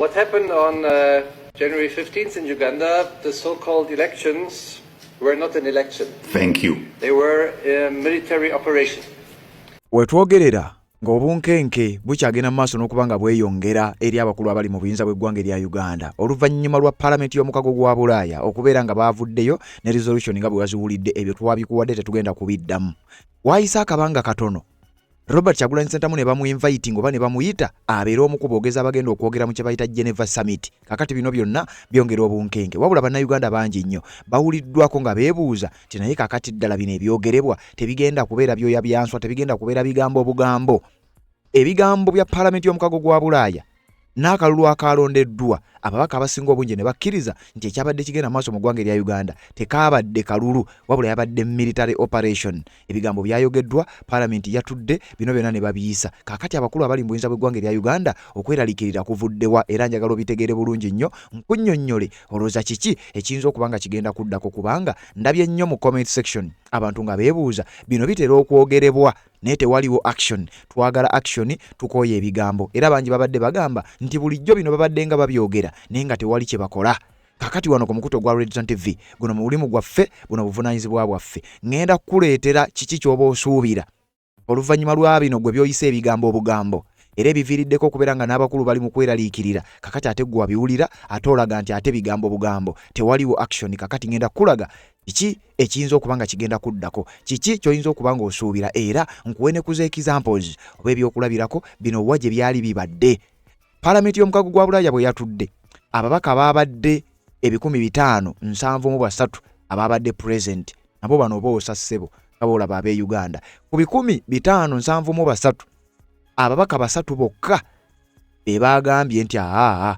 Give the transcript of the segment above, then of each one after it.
What happened on January 15th in Uganda, the so-called elections were not an election. Thank you. They were a military operation. Wetwogerera ng'obunkenke bukyagenda mu maaso n'okuba nga bweyongera eri abakulu abali mu buyinza bw'eggwanga erya Uganda oluvannyuma lwa palamenti y'omukago gwa Bulaaya okubeera nga baavuddeyo ne resolution nga bwe waziwulidde. Ebyo twabikuwadde, tetugenda kubiddamu. Waayise akabanga katono, Robert Kyagulanyi Ssentamu ne bamuinviting oba ne bamuyita abeere omu ku boogezi abagenda okwogera mu kye bayita Geneva Summit. Kakati bino byonna byongera obunkenke, wabula Bannayuganda bangi nnyo bawuliddwako nga beebuuza nti naye kakati ddala bino ebyogerebwa tebigenda kubeera byoya byanswa, tebigenda kubeera bigambo obugambo? Ebigambo bya paalamenti y'omukago gwa Bulaaya n'akalulu akalondeddwa ababaka abasinga obungi ne bakkiriza nti ekyabadde kigenda maaso mu ggwanga erya Uganda tekaabadde kalulu, wabula yabadde military operation. Ebigambo byayogeddwa, paalamenti yatudde, bino byonna ne babiyisa. Kaakati abakulu abali mu buyinza bw'eggwanga erya Uganda okweraliikirira kuvuddewa? Era njagala obitegeere bulungi nnyo, nkunnyonnyole olowooza kiki ekiyinza okuba nga kigenda kuddako, kubanga ndabye nnyo mu comment section abantu nga beebuuza, bino bitera okwogerebwa naye tewaliwo action, twagala action, tukooye ebigambo. Era bangi babadde bagamba nti bulijjo bino babadde nga babyogera naye nga tewali kye bakola. Kakati wano ku mukutu ogwa Redson TV, guno mulimu gwaffe, buno buvunaanyizibwa bwaffe, ŋŋenda kukuleetera kiki ky'oba osuubira oluvannyuma lwa bino gwe by'oyisa ebigambo obugambo era ebiviiriddeko okubeera nga n'abakulu bali mu kweraliikirira. Kakati ate gwe wabiwulira ate olaga nti ate bigambo bugambo, tewaliwo action. Kakati ŋŋenda kukulaga kiki ekiyinza okuba nga kigenda kuddako, kiki ky'oyinza okuba ng'osuubira, era nkuwe ne kuza examples oba ebyokulabirako bino wa gye byali bibadde. Paalamenti y'omukago gwa Bulaaya bwe yatudde, ababaka baabadde 573 abaabadde present. Nabo bano boosa ssebo nga boolaba ab'e Uganda. Ku 573, ababaka basatu bokka be baagambye nti aa,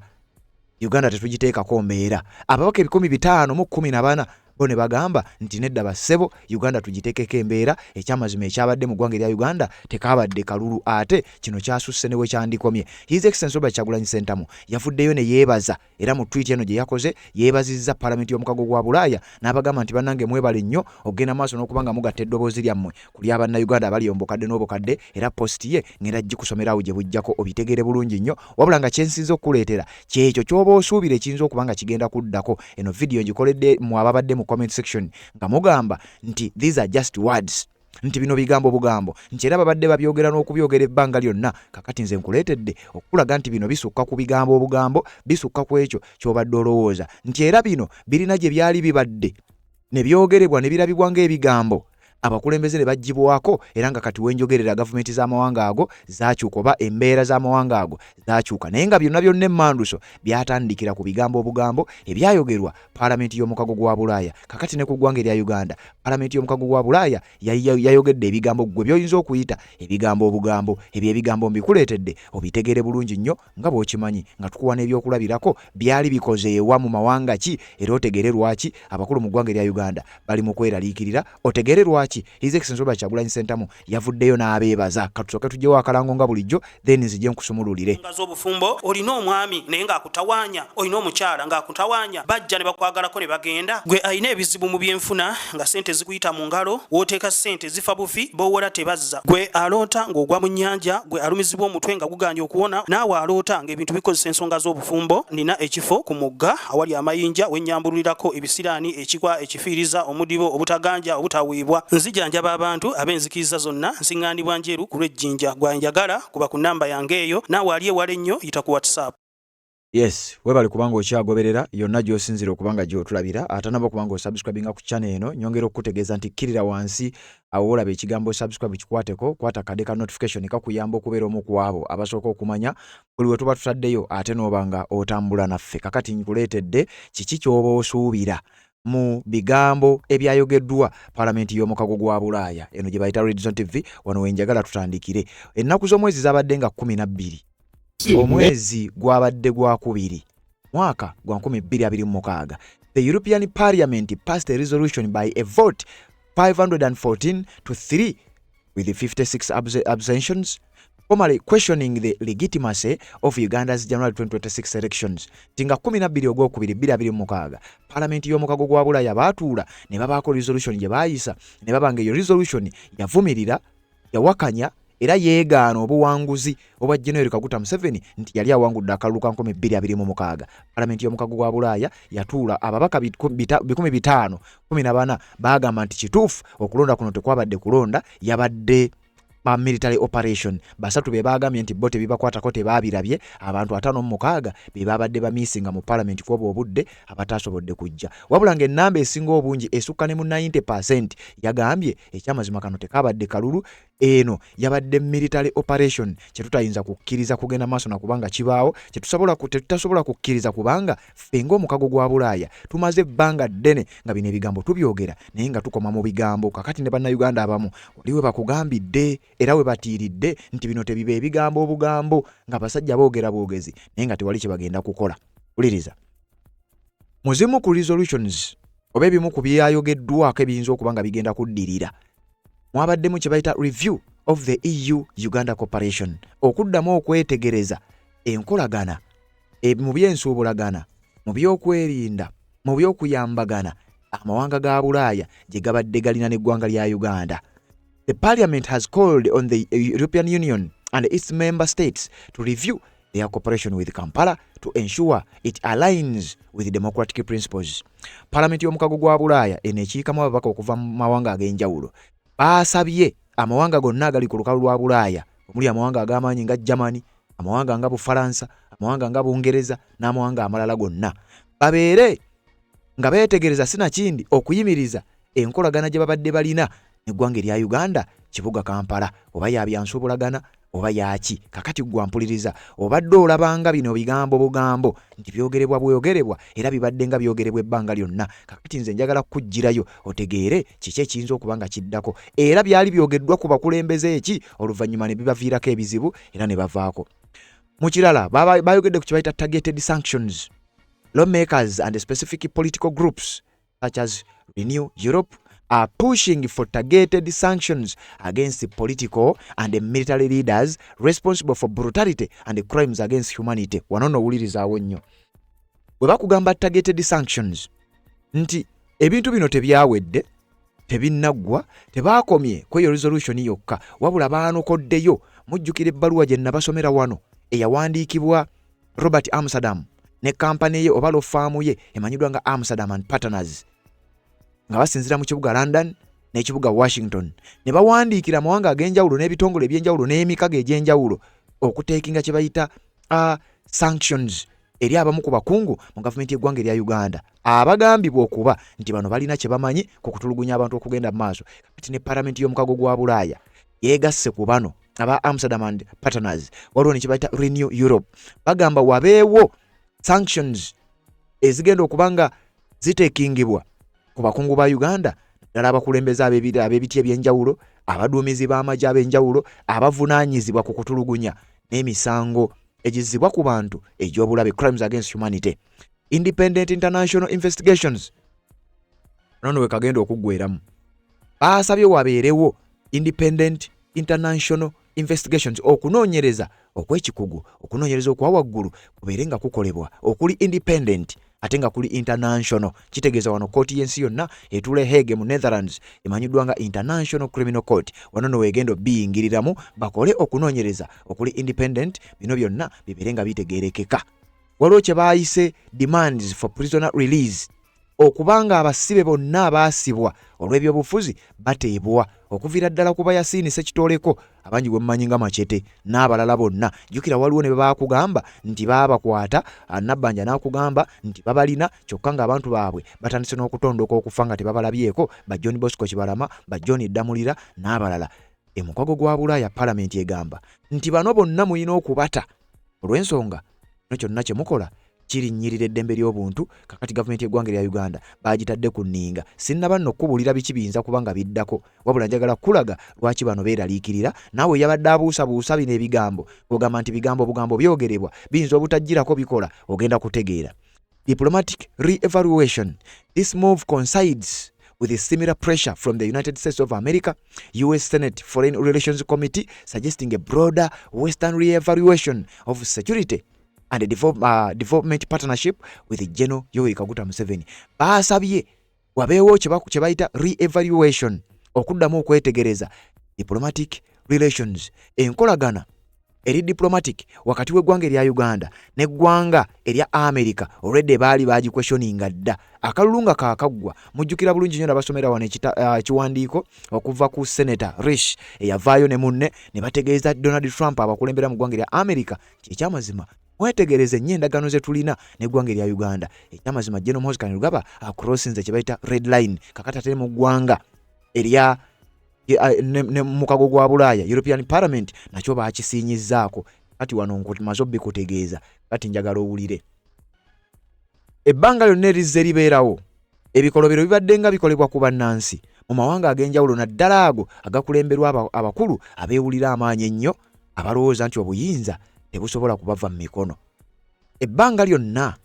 Uganda tetugiteekako mbeera. Ababaka 514 bo ne bagamba nti nedda bassebo, Uganda tugiteekeko embeera. Ekyamazima, ekyabadde mu ggwanga erya Uganda tekaabadde kalulu, ate kino kyasusse ne we kyandikomye. His Excellency Robert Kyagulanyi Ssentamu yavuddeyo ne yeebaza, era mu tweet eno gye yakoze yeebazizza palamenti y'omukago gwa Bulaaya n'abagamba nti bannange, mwebale nnyo okugenda maaso n'okuba nga mugatta eddoboozi lyammwe ku ly'Abannayuganda abali omubukadde n'obukadde. Era post ye ngenda gikusomerawo gye bujjako obitegeere bulungi nnyo, wabula nga kyensinza okukuleetera kyekyo ky'oba osuubira ekiyinza okuba nga kigenda kuddako. Eno vidiyo ngikoledde mu ababadde mu comment section nga mugamba nti these are just words, nti bino bigambo bugambo, nti era babadde babyogera n'okubyogera ebbanga lyonna. Kakati nze nkuleetedde okukulaga nti bino bisukka ku bigambo obugambo, bisukka ku ekyo ky'obadde olowooza, nti era bino birina gye byali bibadde ne byogerebwa ne birabibwa ng'ebigambo, abakulembeze ne baggyibwako, era nga kati wenjogerera gavumenti z'amawanga ago zakyuka oba embeera z'amawanga ago zakyuka, naye nga byonna byonna emmanduso byatandikira ku bigambo obugambo ebyayogerwa paalamenti y'omukago gwa Bulaaya. Kakati ne ku ggwanga erya Uganda, paalamenti y'omukago gwa Bulaaya yayogedde ebigambo ggwe by'oyinza okuyita ebigambo obugambo. Ebyo ebigambo mbikuleetedde obitegeere bulungi nnyo nga bw'okimanyi, nga tukuwa n'ebyokulabirako byali bikozeewa mu mawanga ki, era otegeere lwaki abakulu mu ggwanga erya Uganda bali mu kweraliikirira, otegeere lwaki His Excellency Robert Kyagulanyi Ssentamu yavuddeyo n'abeebaza. Katusooke tuggyewo akalango nga bulijjo, then nzije nkusumululire. Nga z'obufumbo, olina omwami naye ng'akutawaanya, olina omukyala ng'akutawaanya, bajja ne bakwagalako ne bagenda. Gwe alina ebizibu mu byenfuna nga ssente zikuyita mu ngalo, w'oteeka ssente zifa bufi, b'owola tebazza. Gwe aloota ng'ogwa mu nnyanja, gwe alumizibwa omutwe nga gugaanye okuwona, naawe aloota ng'ebintu bikozesa ensonga z'obufumbo, nina ekifo ku mugga awali amayinja we nnyambululirako ebisiraani, ekikwa, ekifiiriza, omudibo, obutaganja, obutaweebwa. Nzijanjaba abantu ab'enzikiriza zonna, nsiŋŋaanibwa Njeru ku lw'e Jjinja. Gwe anjagala kuba ku nnamba yange eyo, naawe ali ewala ennyo yita ku WhatsApp. Yes, webale kubanga okyagoberera yonna gy'osinzira okuba nga gy'otulabira. Atanaba okuba nga osubscribinga ku channel eno, nyongera okukutegeeza nti kkirira wansi awo olaba ekigambo subscribe, kikwateko, kwata kade ka notification, kakuyamba okubeera omu ku abo abasooka okumanya buli we tuba tutaddeyo, ate n'oba nga otambula naffe. Kakati nkuleetedde kiki ky'oba osuubira mu bigambo ebyayogeddwa paalamenti y'omukago gwa Bulaaya eno gye bayita Redson TV. Wano wenjagala tutandikire. Ennaku z'omwezi zabadde nga 12, omwezi gwabadde gwakubiri, mwaka gwa 2026. The European Parliament passed a resolution by a vote 514 to 3 with 56 abstentions, formally questioning the legitimacy of Uganda's January 2026 elections. Nti nga 12 ogwokubiri 2026, paalamenti y'omukago gwa Bulaaya baatuula ne babaako resolution gye baayisa, ne baba nga eyo resolution yavumirira, yawakanya. Era yeegaana obuwanguzi obwa Gen Yoweri Kaguta Museveni nti yali awangudde akalulu ka 2026. Palamenti y'omukago gwa Bulaaya yatuula, ababaka 514 baagamba nti kituufu okulonda kuno tekwabadde kulonda, yabadde ba military operation. Basatu be baagambye nti bo tebibakwatako, tebaabirabye. Abantu 56 be baabadde bamiisinga mu palamenti kwobwo obudde, abataasobodde kujja, wabula ng'ennamba esinga obungi esukka ne mu 90% yagambye ekyamazima kano tekabadde kalulu, eno yabadde military operation, kyetutayinza kukkiriza kugenda maaso nakubanga kibaawo, tetutasobola kukkiriza, kubanga ffe ng'omukago gwa Bulaaya tumaze ebbanga ddene nga bino ebigambo tubyogera, naye nga tukoma mu bigambo. Kakati ne Bannayuganda abamu wali we bakugambidde era we batiiridde nti bino tebiba ebigambo obugambo, ng'abasajja boogera bwogezi naye nga tewali kye bagenda kukola. Wuliriza, mu zimu ku resolutions oba ebimu ku byayogeddwako ebiyinza okuba nga bigenda kuddirira, mwabaddemu kye bayita review of the EU Uganda cooperation, okuddamu okwetegereza enkolagana mu byensuubulagana, mu byokwerinda, mu byokuyambagana amawanga ga Bulaaya gye gabadde galina n'eggwanga lya Uganda. The parliament has called on the European Union and its member states to review their cooperation with Kampala to ensure it aligns with democratic principles. Palamenti y'omukago gwa Bulaaya eno ekiikamu ababaka okuva mu mawanga ag'enjawulo baasabye amawanga gonna agali ku lukalu lwa Bulaaya, omuli amawanga ag'amaanyi nga Germany, amawanga nga Bufalansa, amawanga nga Bungereza n'amawanga amalala gonna, babeere nga beetegereza sinakindi okuyimiriza enkolagana gye babadde balina n'eggwanga erya Uganda, kibuga Kampala, oba ya byansuubulagana oba yaki. Kakati gwa mpuliriza, obadde olabanga bino bigambo bugambo nti byogerebwa bwogerebwa, era bibadde nga byogerebwa ebbanga lyonna. Kakati nze njagala kukuggyirayo otegeere kiki ekiyinza okuba nga kiddako, era byali byogeddwa ku bakulembeze eki oluvannyuma ne bibaviirako ebizibu era ne bavaako. Mu kirala bayogedde ku kye bayita targeted sanctions. Lawmakers and specific political groups such as Renew Europe are pushing for targeted sanctions against political and military leaders responsible for brutality and crimes against humanity. Wano nowulirizaawo nnyo bwe bakugamba targeted sanctions, nti ebintu bino tebyawedde, tebinnaggwa, tebaakomye ku eyo resolution yokka, wabula baanokoddeyo. Mujjukira ebbaluwa gye nabasomera wano eyawandiikibwa Robert Amsterdam ne kampani ye oba law firm ye emanyiddwa nga Amsterdam and Partners, nga basinziira mu kibuga London n'ekibuga Washington, ne bawandiikira amawanga ag'enjawulo n'ebitongole ebyenjawulo n'emikago egy'enjawulo okuteekinga kye bayita sanctions eri abamu ku bakungu mu gavumenti y'eggwanga erya Uganda abagambibwa okuba nti bano balina kye bamanyi ku kutulugunya abantu okugenda mu maaso. Kati ne palamenti y'omukago gwa Bulaaya yeegasse ku bano aba Amsterdam and Partners, waliwo ne kye bayita Renew Europe, bagamba wabeewo sanctions ezigenda okuba nga ziteekingibwa ku bakungu ba Uganda, ddala abakulembeze ab'ebiti ebyenjawulo, abaduumizi b'amagye ab'enjawulo abavunaanyizibwa ku kutulugunya n'emisango egizzibwa ku bantu egy'obulabe, crimes against humanity. Independent international investigations, nono we kagenda okuggweramu, baasabye wabeerewo independent international investigations, okunoonyereza okw'ekikugu, okunoonyereza okwa waggulu kubeere nga kukolebwa okuli independent ate nga kuli international. Kitegeeza wano kooti y'ensi yonna etuula Hague mu Netherlands emanyiddwa nga International Criminal Court, wano no weegenda obiyingiriramu, bakole okunoonyereza okuli independent, bino byonna bibeere nga bitegeerekeka. Waliwo kye baayise demands for prisoner release, okubanga abasibe bonna abaasibwa olw'ebyobufuzi bateebwa, okuviira ddala ku Bayasiini Ssekitooleko, abangi gwe mumanyi nga Machete, n'abalala bonna. Jjukira waliwo ne baakugamba nti baabakwata, Nabbanja n'akugamba nti babalina, kyokka ng'abantu baabwe batandise n'okutondoka okufa nga tebabalabyeko, ba John Bosco Kibalama, ba John Ddamulira n'abalala. Emukago gwa Bulaaya palamenti egamba nti bano bonna mulina okubata olw'ensonga no kyonna kye mukola kirinnyirira eddembe ly'obuntu. Kakati gavumenti y'eggwanga erya Uganda baagitadde ku nninga. Sinnaba nno kukubuulira biki biyinza kuba nga biddako, wabula njagala kukulaga lwaki bano beeraliikirira. Naawe yabadde abuusabuusa bino ebigambo ng'ogamba nti bigambo bugambo byogerebwa, biyinza obutagirako bikola, ogenda kutegeera. Diplomatic re-evaluation. This move coincides with a similar pressure from the United States of America, US Senate Foreign Relations Committee suggesting a broader Western re-evaluation of security and development partnership with General Yoweri Kaguta Museveni. Baasabye wabeewo kye bayita re-evaluation, okuddamu okwetegereza diplomatic relations, enkolagana eri diplomatic wakati w'eggwanga erya Uganda n'eggwanga erya America already baali bagiquestioninga dda. Akalulu nga kaakaggwa, mujjukira bulungi nnyo nabasomera wano ekiwandiiko okuva ku Senator Risch eyavaayo ne munne ne bategeeza Donald Trump abakulembera mu ggwanga erya America nti ekyamazima mwetegereze nnyo endagaano ze tulina n'eggwanga erya Uganda. Ekyamazima General Muhoozi Kainerugaba acrossinze kye bayita red line kakati ate mu ggwanga erya ne mukago gwa Bulaaya European Parliament nakyo baakisiinyizzaako. Kati wano nkumaze obikutegeeza, kati njagala owulire. Ebbanga lyonna erizze libeerawo ebikolobero bibadde nga bikolebwa ku bannansi mu mawanga ag'enjawulo naddala ago agakulemberwa abakulu abeewulira amaanyi ennyo abalowooza nti obuyinza tebusobola kubava mu mikono. Ebbanga lyonna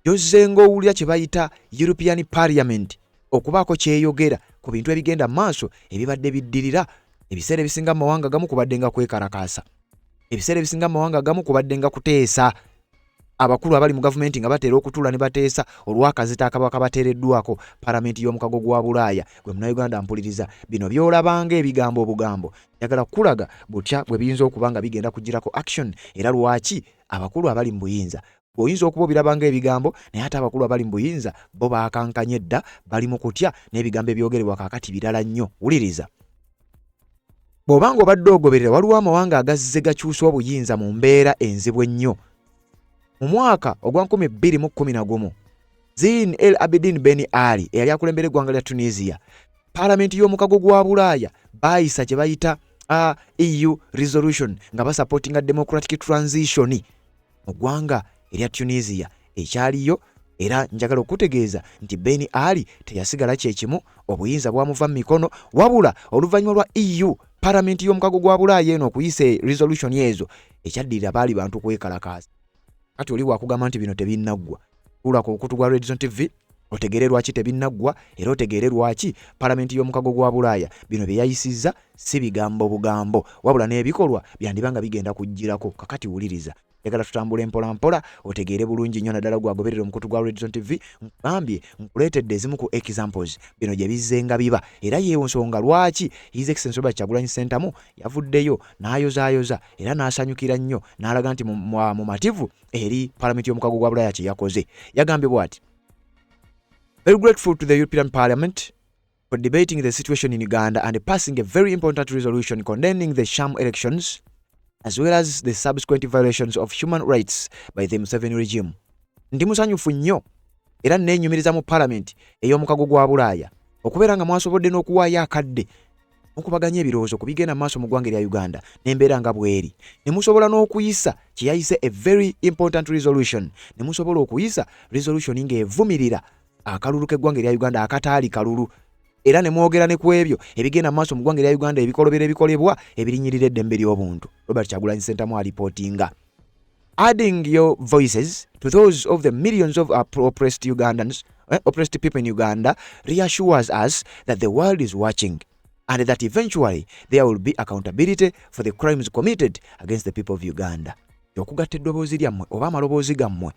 gy'ozze ng'owulira kye bayita European Parliament okubaako kyeyogera ku bintu ebigenda mu maaso ebibadde biddirira, ebiseera ebisinga mu mawanga agamu kubadde nga kwekalakaasa, ebiseera ebisinga mu mawanga agamu kubadde nga kuteesa. Abakulu abali mu gavumenti nga batera okutuula ne bateesa olw'akazito akaba kabateereddwako palamenti y'omukago gwa Bulaaya. Gwe Munnayuganda mpuliriza, bino by'olabanga ebigambo obugambo, njagala kukulaga butya bwe biyinza okuba nga bigenda kugirako action era lwaki abakulu abali mu buyinza. Oyinza okuba obiraba ng'ebigambo, naye ate abakulu abali mu buyinza bo baakankanye dda, bali mu kutya n'ebigambo ebyogerebwa kaakati birala nnyo. Wuliriza. Bw'oba ng'obadde ogoberera, waliwo amawanga agazze gakyusa obuyinza mu mbeera enzibu ennyo. Mu mwaka ogwa 2011, Zine El Abidine Ben Ali eyali akulembera eggwanga lya Tunisia, paalamenti y'omukago gwa Bulaaya baayisa kye bayita EU resolution nga basapootinga democratic transition mu ggwanga erya Tunisia ekyaliyo. Era njagala okutegeeza nti Ben Ali teyasigala kyekimu, obuyinza bwamuva mu mikono, wabula oluvannyuma lwa EU palamenti y'omukago gwa Bulaaya eno okuyisa resolution ezo, ekyaddirira baali bantu kwekalakaasa. Kati oli wakugamba nti bino tebinnaggwa, tuula ku bukutu bwa Redzone TV otegeere lwaki tebinnaggwa era otegeere lwaki palamenti y'omukago gwa Bulaaya bino bye yayisizza si bigambo bugambo wabula n'ebikolwa byandiba nga bigenda kujjirako. Kakati wuliriza, njagala tutambule mpola mpola otegeere bulungi nnyo, naddala gwagoberera omukutu gwa Redzone TV. Nkugambye nkuleetedde ezimu ku examples bino gye bizze nga biba, era yeewo nsonga lwaki His Excellency Robert Kyagulanyi Ssentamu yavuddeyo n'ayozaayoza era n'asanyukira nnyo n'alaga nti mumativu eri palamenti y'omukago gwa Bulaaya kye yakoze. Yagambye bw'ati: Very grateful to the European Parliament for debating the situation in Uganda and passing a very important resolution condemning the sham elections as well as the subsequent violations of human rights by the Museveni regime. Ndi musanyufu nnyo era neenyumiriza mu palamenti ey'omukago gwa Bulaaya okubeera nga mwasobodde n'okuwaayo akadde mukubaganya ebirowoozo ku bigenda mu maaso mu ggwanga erya Uganda n'embeera nga bw'eri, ne musobola n'okuyisa kye yayise a very important resolution, ne musobola okuyisa resolution ng'evumirira akalulu k'eggwanga erya Uganda akataali kalulu, era ne mwogera ne ku ebyo ebigenda mu maaso mu ggwanga erya Uganda, ebikolobero ebikolebwa ebirinyirira eddembe ly'obuntu. Robert Kyagulanyi Ssentamu alipootinga. Adding your voices to those of the millions of oppressed Ugandans, oppressed people in Uganda reassures us that the world is watching and that eventually there will be accountability for the crimes committed against the people of Uganda. Okugatta eddoboozi lyammwe oba amaloboozi gammwe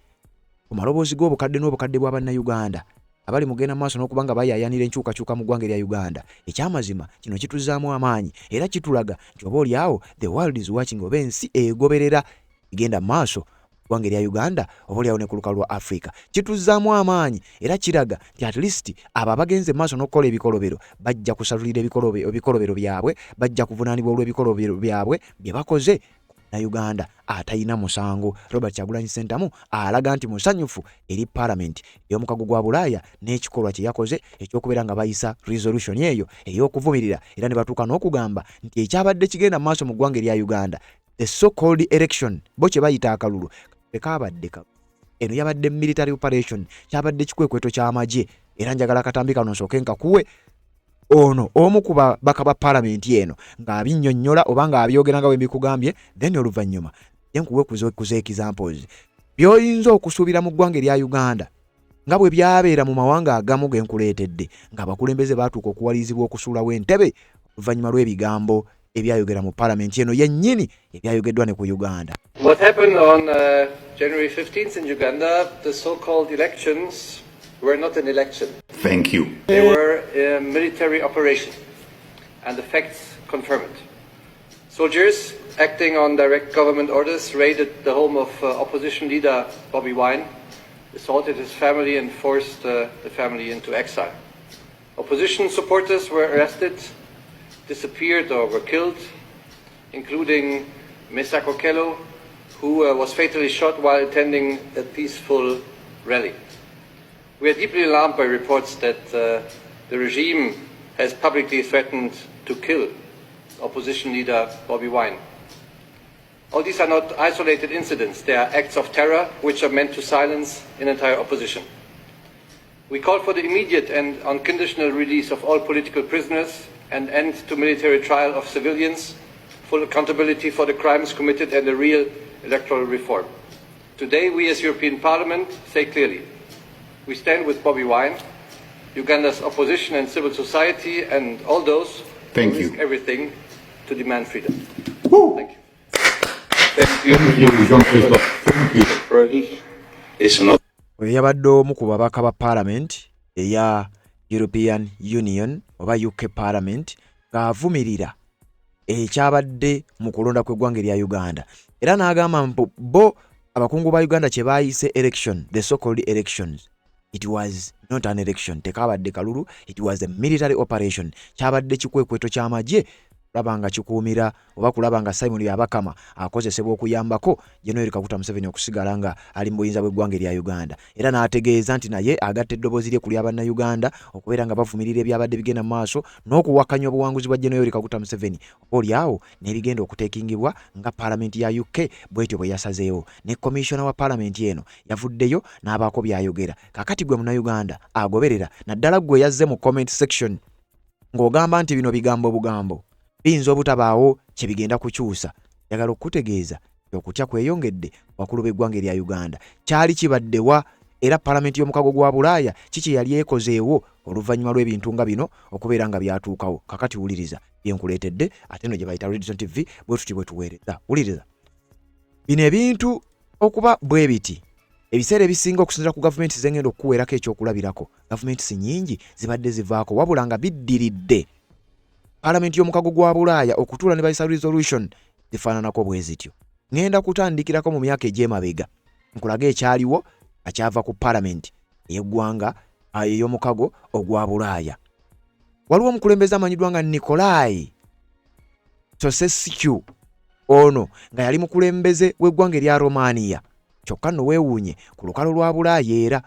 ku maloboozi g'obukadde n'obukadde bwa bannayuganda abali mugenda maaso n'okuba nga bayaayanira enkyukakyuka mu ggwanga erya Uganda, ekyamazima kino kituzaamu amaanyi era kitulaga nti oba oli awo the world is watching, oba ensi egoberera egenda maaso ggwanga erya Uganda, oba oliawo ne ku lukalu lwa Africa. Kituzzaamu amaanyi era kiraga nti at least abo abagenze maaso n'okukola ebikolobero bajja kusalulira ebikolobero byabwe, bajja kuvunaanibwa olw'ebikolobero byabwe bye bakoze na Uganda atalina musango. Robert Kyagulanyi Ssentamu alaga nti musanyufu eri palamenti ey'omukago gwa Bulaaya n'ekikolwa kye yakoze ekyokubeera nga bayisa resolution eyo ey'okuvumirira, era ne batuuka n'okugamba nti ekyabadde kigenda mu maaso mu ggwanga erya Uganda, the so called election, bo kye bayita akalulu, tekaabadde kalulu, eno yabadde military operation, kyabadde kikwekweto ky'amagye. Era njagala akatambi kano nsooke nkakuwe ono omu ku babaka ba palamenti eno ng'abinnyonnyola oba ng'abyogera nga bwe mbikugambye, then oluvannyuma nkuwe kuza examples by'oyinza okusuubira mu ggwanga erya Uganda nga bwe byabeera mu mawanga agamu ge nkuleetedde, ng'abakulembeze baatuuka okuwalirizibwa okusuulawo entebe oluvannyuma lw'ebigambo ebyayogera mu palamenti eno yennyini ebyayogeddwa ne ku Uganda. What happened on January 15th in Uganda, the so-called elections were not an election. Thank you. They were a military operation, and the facts confirm it. Soldiers acting on direct government orders raided the home of opposition leader Bobi Wine, assaulted his family and forced the family into exile. Opposition supporters were arrested, disappeared or were killed, including Mesach Okello, who was fatally shot while attending a peaceful rally. We are deeply alarmed by reports that the regime has publicly threatened to kill opposition leader Bobi Wine. All these are not isolated incidents. They are acts of terror which are meant to silence an entire opposition. We call for the immediate and unconditional release of all political prisoners and end to military trial of civilians, full accountability for the crimes committed and a real electoral reform. Today, we as European Parliament say clearly, we stand with Bobi Wine, Uganda's opposition and civil society, and all those Thank who you. risk everything to demand freedom. Woo. Thank you. Thank you, Jean-Christophe. Thank you. It's not Oyo yabadde omu ku babaka ba Parliament eya European Union oba UK Parliament ng'avumirira ekyabadde mu kulonda kw'eggwanga erya Uganda, era n'agamba mbu bo abakungu ba Uganda kye baayise election, the so called elections, it was not an election, tekabadde kalulu, it was a military operation. Kyabadde kikwekweto ky'amagye kulaba nga kikuumira oba kulaba nga Simon Byabakama akozesebwa okuyambako General Kaguta Museveni okusigala nga ali mu buyinza bw'eggwanga erya Uganda. Era n'ategeeza nti naye agatta eddoboozi lye ku lya Bannayuganda okubeera nga bavumirira ebyabadde bigenda mu maaso n'okuwakanya obuwanguzi bwa General Kaguta Museveni, oba oliawo n'ebigenda okuteekingibwa nga Paalamenti ya UK bw'etyo bwe yasazeewo. Ne komishona wa Paalamenti eno yavuddeyo n'abaako by'ayogera. Kaakati gwe Munnayuganda agoberera, naddala gwe yazze mu comment section ng'ogamba nti bino bigambo bugambo biyinza obutabaawo kye bigenda kukyusa, njagala okukutegeeza nti okutya kweyongedde bakulu b'eggwanga erya Uganda. Kyali kibaddewa era Paalamenti y'omukago gwa Bulaaya kiki yali ekozeewo oluvannyuma lw'ebintu nga bino okubeera nga byatuukawo? Kakati wuliriza bye nkuleetedde, ate no gye bayita Redson TV, bwe tuti bwe tuweereza. Wuliriza bino ebintu okuba bwe biti ebiseera ebisinga okusinziira ku gavumenti zengenda okukuweerako ekyokulabirako, gavumenti si nnyingi zibadde zivaako, wabula nga biddiridde Paalamenti y'omukago gwa Bulaaya okutuula ne bayisa resolution zifaananako bwe zityo. Ŋŋenda kutandikirako mu myaka egy'emabega nkulage ekyaliwo nga kyava ku Paalamenti ey'eggwanga ey'omukago ogwa Bulaaya. Waliwo omukulembeze amanyiddwa nga Nikolai Ceausescu, ono nga yali mukulembeze w'eggwanga erya Romania. Kyokka nno weewuunye, ku lukalo lwa Bulaaya era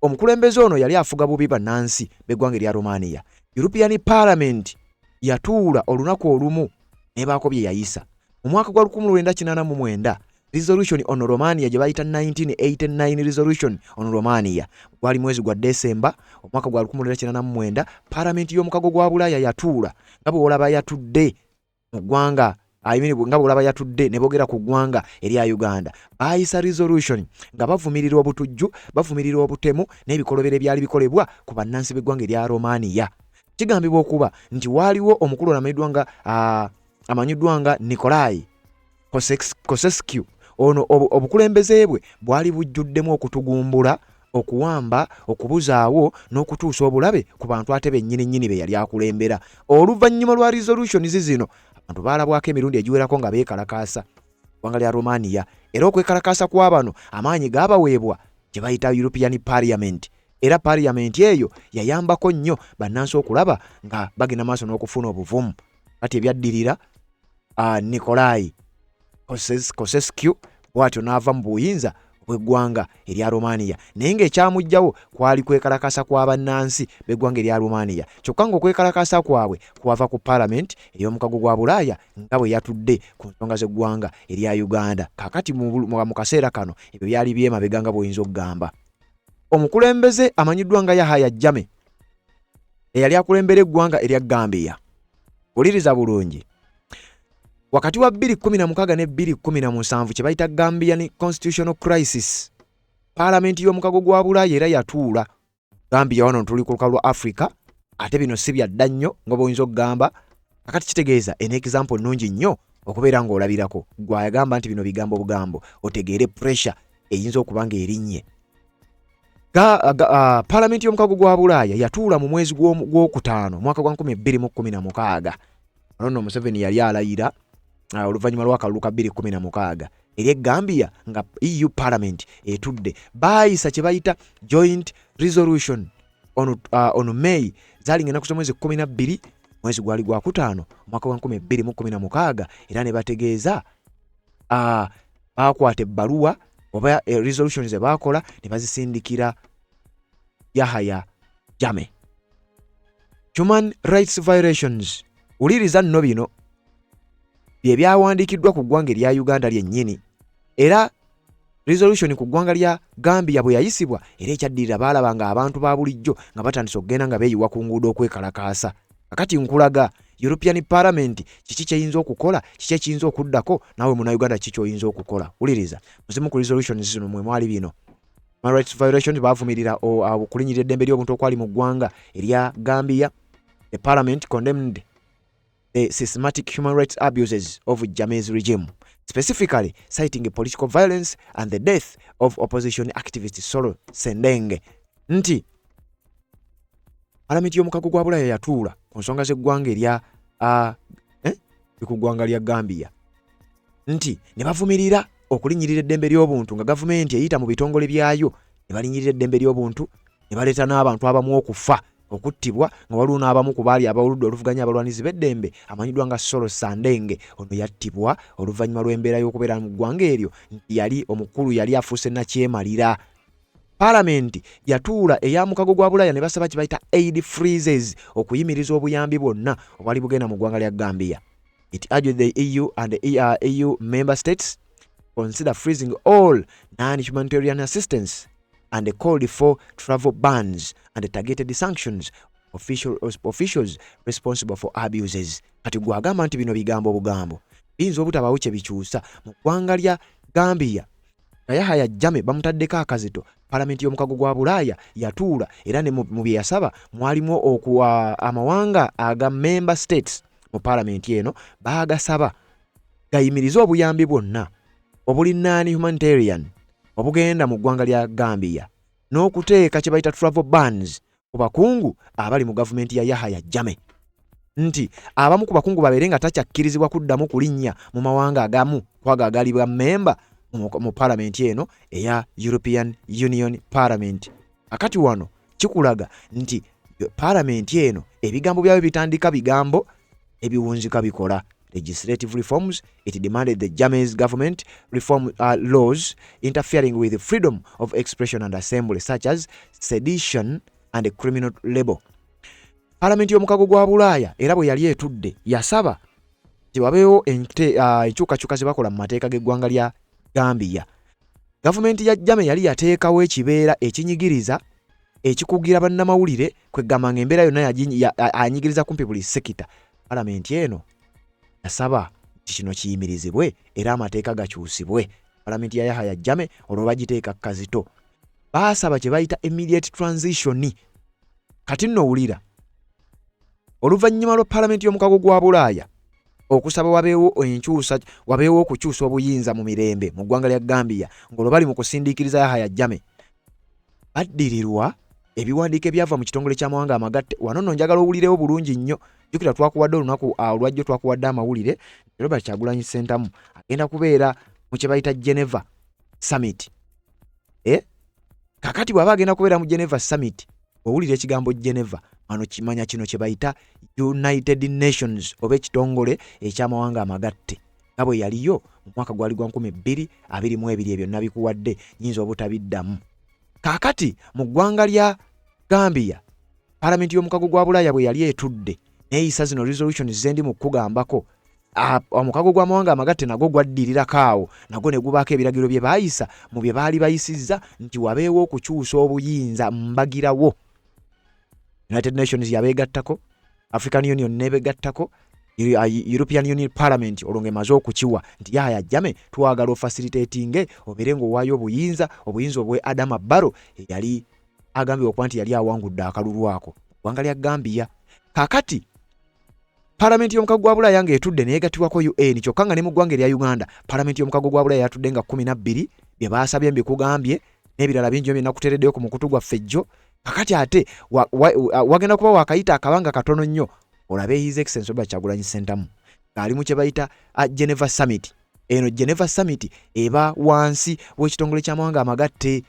omukulembeze ono yali afuga bubi bannansi b'eggwanga erya Romania. European Parliament yatuula olunaku olumu n'ebaako bye yayisa mu mwaka gwa 1989, resolution on Romania gye bayita 1989 resolution on Romania. Gwali mwezi gwa Desemba omwaka gwa 1989. Paalamenti y'omukago gwa Bulaaya yatuula nga bwe wolaba yatudde mu ggwanga, I mean, nga bwolaba yatudde ne boogera ku ggwanga erya Uganda. Baayisa resolution nga bavumirira obutujju, bavumirira obutemu n'ebikolobero ebyali bikolebwa ku bannansi b'eggwanga erya Romania. Kigambibwa okuba nti waaliwo omukulu ono amanyiddwa nga Nikolai Ceausescu. Ono obukulembeze bwe bwali bujjuddemu okutugumbula, okuwamba, okubuzaawo n'okutuusa obulabe ku bantu ate bennyini nnyini be yali akulembera. Oluvannyuma lwa resolutions zino, abantu baalabwako emirundi egiwerako nga beekalakaasa ggwanga lya Romania, era okwekalakaasa kwa bano amaanyi gaabaweebwa gye bayita European Parliament, era Parliament eyo yayambako nnyo bannansi okulaba nga bagenda maaso n'okufuna obuvumu. Kati ebyaddirira, Nikolai Ceausescu bw'atyo n'ava mu buyinza bw'eggwanga erya Romania, naye ng'ekyamuggyawo kwali kwekalakasa kwa bannansi b'eggwanga erya Romania, kyokka ng'okwekalakasa kwabwe kwava ku Parliament ey'omukago gwa Bulaaya nga bwe yatudde ku nsonga z'eggwanga erya Uganda. Kaakati mu kaseera kano ebyo byali byemabega nga bw'oyinza okugamba. Omukulembeze amanyiddwa nga Yahaya Jammeh eyali akulembera eggwanga erya Gambia, wuliriza bulungi, wakati wa 2016 ne 2017, kye bayita Gambian Constitutional Crisis, Paalamenti y'omukago gwa Bulaaya era yatuula. Gambia wano tuli ku lukalu lwa Africa, ate bino si byadda nnyo nga bw'oyinza okugamba. Kakati kitegeeza eno example nnungi nnyo okubeera ng'olabirako gwe ayagamba nti bino bigambo bugambo, otegeere pressure eyinza okuba ng'erinnye. Paalamenti y'omukago gwa Bulaaya yatuula mu mwezi gw'okutaano omwaka gwa 2016. Ono nno Museveni yali alayira. Oluvannyuma lw'akalulu ka 2016 eri e Gambia nga EU Parliament etudde, baayisa kye bayita joint resolution on May, zaali ng'ennaku z'omwezi 12, mwezi gwali gwakutaano, omwaka gwa 2016, era ne bategeeza baakwata ebbaluwa oba resolution ze baakola ne bazisindikira Yahaya Jammeh. Human rights violations, wuliriza nno, bino bye byawandiikiddwa ku ggwanga erya Uganda lyennyini. Era resolution ku ggwanga lya Gambia bwe yayisibwa, era ekyaddirira baalaba nga abantu ba bulijjo nga batandise okugenda nga beeyiwa ku nguudo okwekalakaasa. Kakati nkulaga European Parliament kiki kyeyinza okukola, kiki ekiyinza okuddako, naawe Munauganda kiki kyoyinza okukola. Wuliriza, muzimu ku resolutions zino mwe mwali bino: human rights violations, baavumirira okulinyirira eddembe ly'obuntu okwali mu ggwanga erya Gambia. The parliament condemned the systematic human rights abuses of Jammeh's regime, specifically citing political violence and the death of opposition activist Solo Sendeng. Nti palamenti y'omukago gwa Bulaya yatuula ku nsonga z'eggwanga erya ku ggwanga lya Gambia, nti ne bavumirira okulinnyirira eddembe ly'obuntu nga gavumenti eyita mu bitongole byayo ne balinyirira eddembe ly'obuntu, ne baleeta n'abantu abamu okufa, okuttibwa, nga waliwo n'abamu ku baali abaludde oluvuganya abalwanizi b'eddembe amanyiddwa nga Solo Sandenge. Ono yattibwa oluvannyuma lw'embeera y'okubeera mu ggwanga eryo nti yali omukulu, yali afuuse nakyemalira. Paalamenti yatuula eya mukago gwa Bulaya ne basaba kye bayita aid freezes, okuyimiriza obuyambi bwonna obwali bugenda mu ggwanga lya Gambia. It urged the EU and the EU member states consider freezing all non-humanitarian assistance and called for travel bans and targeted sanctions officials responsible for abuses. Kati gwagamba nti bino bigambo obugambo biyinza obutabaawo kye bikyusa mu ggwanga lya Gambia nga Yahaya Jammeh bamutaddeko akazito. Palamenti y'omukago gwa Bulaaya yatuula era ne mu bye yasaba mwalimu okuwa amawanga aga member states mu palamenti eno, baagasaba gayimirize obuyambi bwonna obuli non humanitarian obugenda mu ggwanga lya Gambia n'okuteeka kye bayita travel bans ku bakungu abali mu gavumenti ya Yahaya Jammeh, nti abamu ku bakungu babeere nga takyakkirizibwa kuddamu kulinnya mu mawanga agamu kwago agali bwa memba mu palamenti eno eya European Union Parliament. Akati wano kikulaga nti palamenti eno ebigambo byayo bitandika bigambo, ebiwunzika bikola. Legislative reforms: it demanded the Jammeh's government reform laws interfering with the freedom of expression and assembly, such as sedition and criminal libel. Palamenti y'omukago gwa Bulaaya era bwe yali etudde yasaba nti wabeewo enkyukakyuka ze bakola mu mateeka g'eggwanga lya Gambia. Gavumenti ya Jammeh yali yateekawo ekibeera ekinyigiriza ekikugira bannamawulire, kwegamba nga embeera yonna anyigiriza kumpi buli sekita. Palamenti eno yasaba nti kino kiyimirizibwe era amateeka gakyusibwe. Palamenti ya Yahaya Jammeh olwo bagiteeka kazito, baasaba kye bayita immediate transition. Kati nno wulira, oluvannyuma lwa palamenti y'omukago gwa Bulaaya okusaba wabeewo enkyusa, wabeewo okukyusa obuyinza mu mirembe mu ggwanga lya Gambia, ng'olwo bali mu kusindiikiriza Yahaya Jammeh, baddirirwa ebiwandiiko ebyava mu kitongole ky'amawanga amagatte. Wano nno njagala owulirewo bulungi nnyo. Jjukira twakuwadde olunaku olwajjo, twakuwadde amawulire, Robert Kyagulanyi Ssentamu agenda kubeera mu kye bayita Geneva Summit. Kakati bw'aba agenda kubeera mu Geneva Summit, owulira ekigambo Geneva wano, kimanya kino kye bayita United Nations oba ekitongole eky'amawanga amagatte nga bwe yaliyo mu mwaka gwali gwa 2022. Ebyo nabikuwadde, nyinza obutabiddamu. Kaakati mu ggwanga lya Gambia, palamenti y'omukago gwa Bulaaya bwe yali etudde neeyisa zino resolutions zendi mu kukugambako, omukago gw'amawanga amagatte nagwo gwaddirirako awo, nagwo ne gubaako ebiragiro bye baayisa. Mu bye baali bayisizza nti wabeewo okukyusa obuyinza mbagirawo. United Nations yabeegattako, African Union nebegattako, European Union Parliament olwo ng'emaze okukiwa nti Yahaya Jammeh twagala ofacilitatinge obeere ng'owaayo obuyinza, obuyinza obwe Adama Barrow eyali agambibwa okuba nti yali awangudde akalulu ako ggwanga lya Gambia. Kakati palamenti y'omukago gwa Bulaaya ng'etudde neyegattibwako UN, kyokka nga ne mu ggwanga erya Uganda palamenti y'omukago gwa Bulaaya yatudde nga 12 bye baasabye mbikugambye n'ebirala bingi bye nakuteereddeyo ku mukutu gwaffe jjo. Kakati ate wagenda kuba wakayita akabanga katono nnyo olabe His Excellence Robert Kyagulanyi Ssentamu. Ng'ali mu kye bayita Geneva Summit. Eno Geneva Summit eba wansi w'ekitongole ky'amawanga amagatte.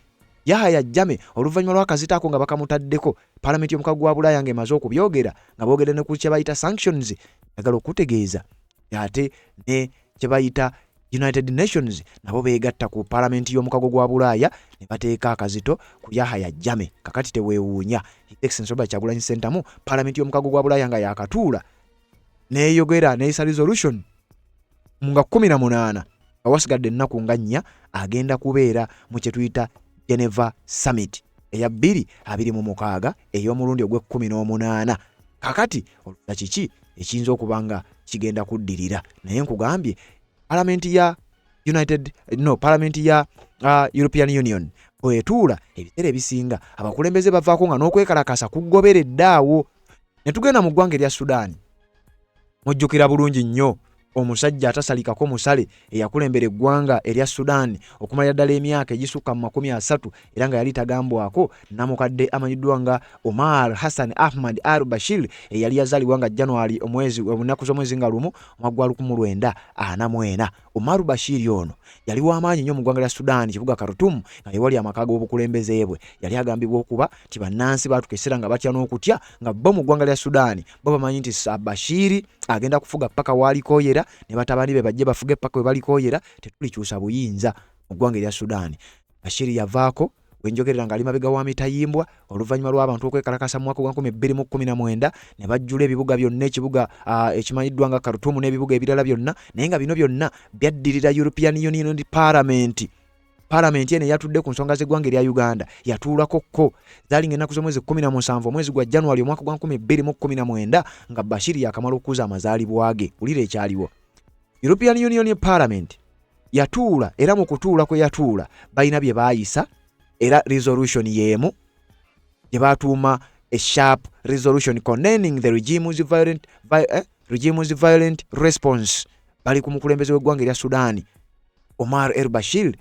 Yahaya Jammeh oluvannyuma lw'akazito ako nga bakamutaddeko, palamenti y'omukago gwa Bulaaya ng'emaze okubyogera nga boogedde ne ku kye bayita sanctions, njagala okutegeeza ate ne kye bayita United Nations nabo beegatta ku palamenti y'omukago gwa Bulaaya ne bateeka akazito ku Yahaya Jammeh. Kakati teweewuunya His Excellency Robert Kyagulanyi Ssentamu palamenti y'omukago gwa Bulaaya nga yaakatuula n'eyogera n'eyisa resolution nga 18 nga wasigadde ennaku nga nnya agenda kubeera mu kye tuyita Geneva Summit eya 2026 ey'omulundi ogw'ekkumi n'omunaana. Kakati olowooza kiki ekiyinza okuba nga kigenda kuddirira? Naye nkugambye palamenti ya United no palamenti ya European Union bw'etuula ebiseera ebisinga abakulembeze bavaako nga n'okwekalakasa kugoberedde awo. Ne tugenda mu ggwanga erya Sudan. Mujjukira bulungi nnyo omusajja atasalikako musale eyakulembera eggwanga erya Sudan okumalira ddala emyaka egisukka mu 30 era nga yali tagambwako, namukadde amanyiddwa nga Omar Hassan Ahmad Al Bashir eyali yazaalibwa nga January omwezi ennaku z'omwezi nga 1 omwaka gwa 1944. Omar Bashir ono yali w'amaanyi nnyo mu ggwanga lya Sudan, kibuga Khartoum nga yewali amaka g'obukulembeze bwe. Yali agambibwa okuba nti bannansi baatuka ekiseera nga batya n'okutya nga bo mu ggwanga lya Sudan bo bamanyi nti Bashir agenda kufuga paka w'alikooyera ne batabani be bajje bafuge paka we balikooyera, tetulikyusa buyinza mu ggwanga erya Sudan. Bashir yavaako wenjogerera ng'ali mabega wa mitayimbwa oluvannyuma lw'abantu okwekalakasa mu mwaka gwa 2019 ne bajjula ebibuga byonna, ekibuga ekimanyiddwa nga Khartoum n'ebibuga ebirala byonna, naye nga bino byonna byaddirira European Union Parliament. Palamenti eno eyatudde ku nsonga z'eggwanga erya Uganda yatuulako ko zaali ng'ennaku z'omwezi 17 omwezi gwa January omwaka gwa 2019 nga Bashir yakamala okukuza amazaalibwa ge. Wulira ekyaliwo. European Union Parliament yatuula era mu kutuula kwe yatuula balina bye baayisa era resolution y'emu gye baatuuma a sharp resolution condemning the regime's violent response. Bali ku mukulembeze w'eggwanga erya Sudan Omar El Bashir,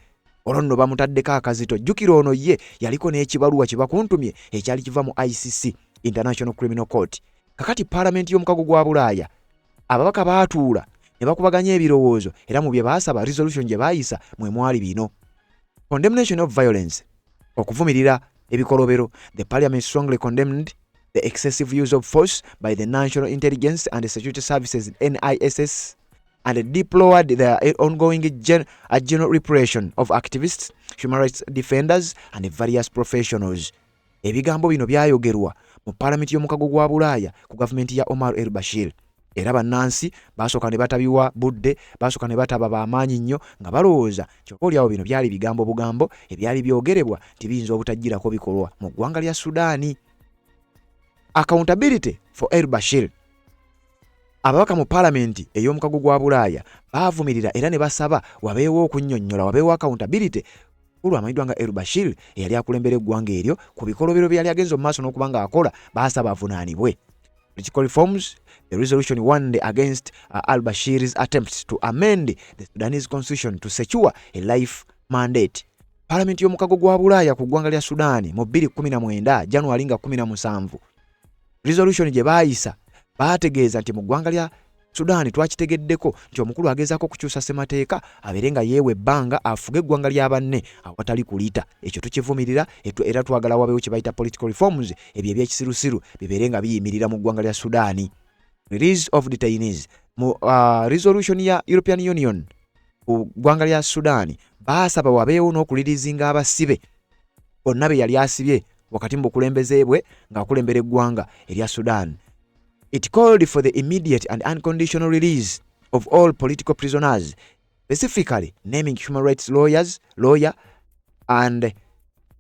olwo nno bamutaddeko akazito. Jjukira ono ye yaliko n'ekibaluwa kye bakuntumye ekyali kiva mu ICC, International Criminal Court. Kakati palamenti y'omukago gwa Bulaaya ababaka baatuula ne bakubaganya ebirowoozo era mu bye baasaba resolution gye baayisa mwe mwali bino: condemnation of violence, okuvumirira ebikolobero. The parliament strongly condemned the excessive use of force by the National Intelligence and Security Services, NISS, and deplored the ongoing general repression of activists, human rights defenders and various professionals. Ebigambo bino byayogerwa mu palamenti y'omukago gwa Bulaaya ku gavumenti ya Omar El Bashir era bannansi basooka ne batabiwa budde, basooka ne bataba bamaanyi nnyo nga balowooza nti oba oliawo bino byali bigambo bugambo ebyali byogerebwa nti biyinza obutajjirako bikolwa mu ggwanga lya Sudaani. Accountability for El Bashir. Ababaka mu palamenti ey'omukago gwa Bulaaya baavumirira era ne basaba wabeewo okunnyonnyola, wabeewo accountability olwo amanyiddwa nga El Bashir eyali akulembera eggwanga eryo ku bikolobero bye yali agenze mu maaso n'okuba ng'akola, baasaba avunaanibwe. Political reforms. The resolution warned against Al-Bashir's attempts to amend the Sudanese constitution to secure a life mandate. Palamenti y'omukago gwa Bulaaya ku ggwanga lya Sudaani mu 2019 January nga 17 resolution gye baayisa baategeeza nti mu ggwanga lya Sudaani twakitegeddeko nti omukulu agezaako okukyusa ssemateeka abeere nga yeewa ebbanga afuge eggwanga lya banne awatali kulita. Ekyo tukivumirira era twagala wabeewo kye bayita political reforms, ebyo ebyekisirusiru bibeere nga biyimirira mu ggwanga lya Sudaani. Release of detainees. Mu resolution ya European Union ku ggwanga lya Sudaani baasaba wabeewo n'okulirizinga abasibe bonna be yali asibye wakati mu bukulembeze bwe ng'akulembera eggwanga erya Sudan. It called for the immediate and unconditional release of all political prisoners, specifically naming human rights lawyer and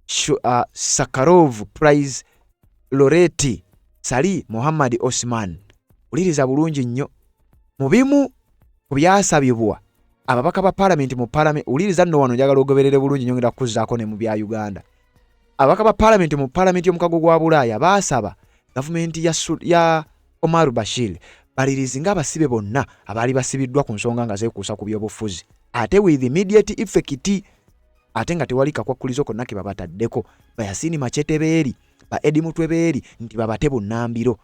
Sakharov Prize laureate Sali Muhammad Osman. Wuliriza bulungi nnyo mu bimu ku byasabibwa ababaka ba palamenti mu palamenti. Wuliriza nno wano, njagala ogoberere bulungi nnyo, ngenda kukuzzaako ne mu bya Uganda. Ababaka ba palamenti mu palamenti y'omukago gwa Bulaaya baasaba gavumenti ya Omar Bashir balirizi ng'abasibe bonna abaali basibiddwa ku nsonga nga zeekuusa ku byobufuzi, ate with immediate effect, ate nga tewali kakwakkulizo konna ke babataddeko, bayasini Machete beeri, ba Edi Mutwe beeri, nti babate bunnambiro.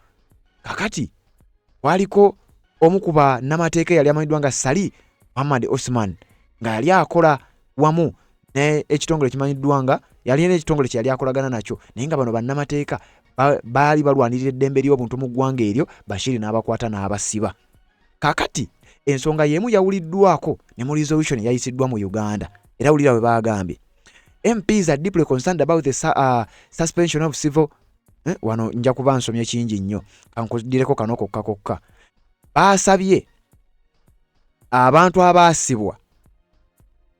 Kakati kwaliko Omu ku bannamateeka eyali amanyiddwa nga Sali Muhammad Osman nga yali akola wamu ekitongole ekimanyiddwa nga yalina ekitongole kye yali akolagana nakyo, naye nga bano bannamateeka baali balwanirira eddembe ly'obuntu mu ggwanga eryo, Bashir n'abakwata n'abasiba. Kakati ensonga y'emu yawuliddwako ne mu resolution eyayisiddwa mu Uganda, era wulira bwe baagambye. MPs are deeply concerned about the suspension of civil wano nja kuba nsomye kingi nnyo, kankudireko kano kokka kokka. Baasabye abantu abaasibwa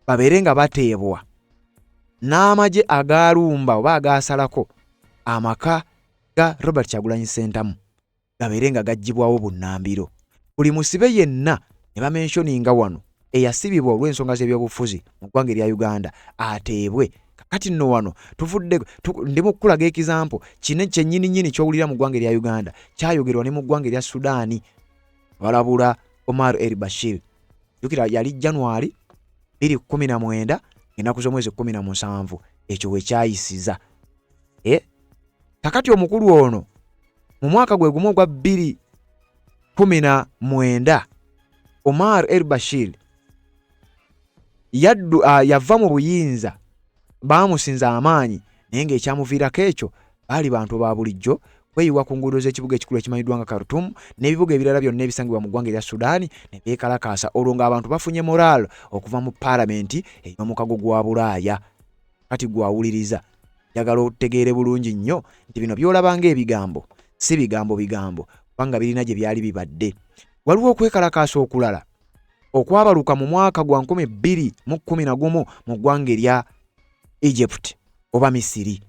babeere nga bateebwa n'amagye agaalumba oba agaasalako amaka ga Robert Kyagulanyi Ssentamu gabeere nga gaggyibwawo bunnambiro. Buli musibe yenna ne bamentioninga wano eyasibibwa olw'ensonga z'ebyobufuzi mu ggwanga erya Uganda ateebwe. Kakati nno wano tuvudde ndi mu kukulaga ekizampo kino kyennyini nnyini ky'owulira mu ggwanga erya Uganda kyayogerwa ne mu ggwanga erya Sudaani. Balabula Omar El Bashir, jjukira yali January 2019 ennaku z'omwezi 17 ekyo we kyayisiza. Kakati omukulu ono mu mwaka gwe gumu ogwa 2019 Omar El Bashir yava mu buyinza, baamusinza amaanyi, naye ng'ekyamuviirako ekyo baali bantu ba bulijjo kweyiwa ku nguudo z'ekibuga ekikulu ekimanyiddwa nga Khartoum n'ebibuga ebirala byonna ebisangibwa mu ggwanga erya Sudan ne beekalakaasa, olwo ng'abantu bafunye moral okuva mu paalamenti ey'omukago gwa Bulaaya. Kati gwawuliriza, njagala otegeere bulungi nnyo nti bino by'olaba ng'ebigambo si bigambo bigambo, kubanga birina gye byali bibadde. Waliwo okwekalakaasa okulala okwabaluka mu mwaka gwa 2011 mu ggwanga erya Egypt oba Misiri.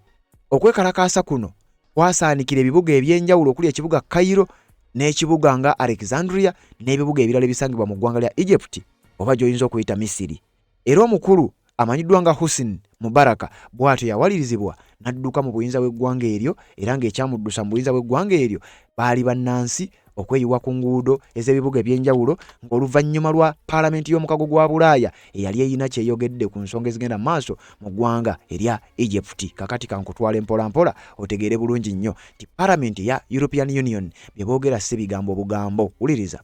Okwekalakaasa kuno kwasaanikira ebibuga eby'enjawulo okuli ekibuga Cairo n'ekibuga nga Alexandria n'ebibuga ebirala ebisangibwa mu ggwanga lya Egypt oba gy'oyinza okuyita Misiri. Era omukulu amanyiddwa nga Hussein Mubaraka bw'atyo yawalirizibwa n'adduka mu buyinza bw'eggwanga eryo, era ng'ekyamuddusa mu buyinza bw'eggwanga eryo baali bannansi okweyiwa ku nguudo ez'ebibuga eby'enjawulo ng'oluvannyuma lwa paalamenti y'omukago gwa Bulaaya eyali erina kyeyogedde ku nsonga ezigenda mu maaso mu ggwanga erya Egypt. Kakati kankutwale mpolampola otegeere bulungi nnyo nti paalamenti eya European Union bye boogera si bigambo bugambo. Wuliriza.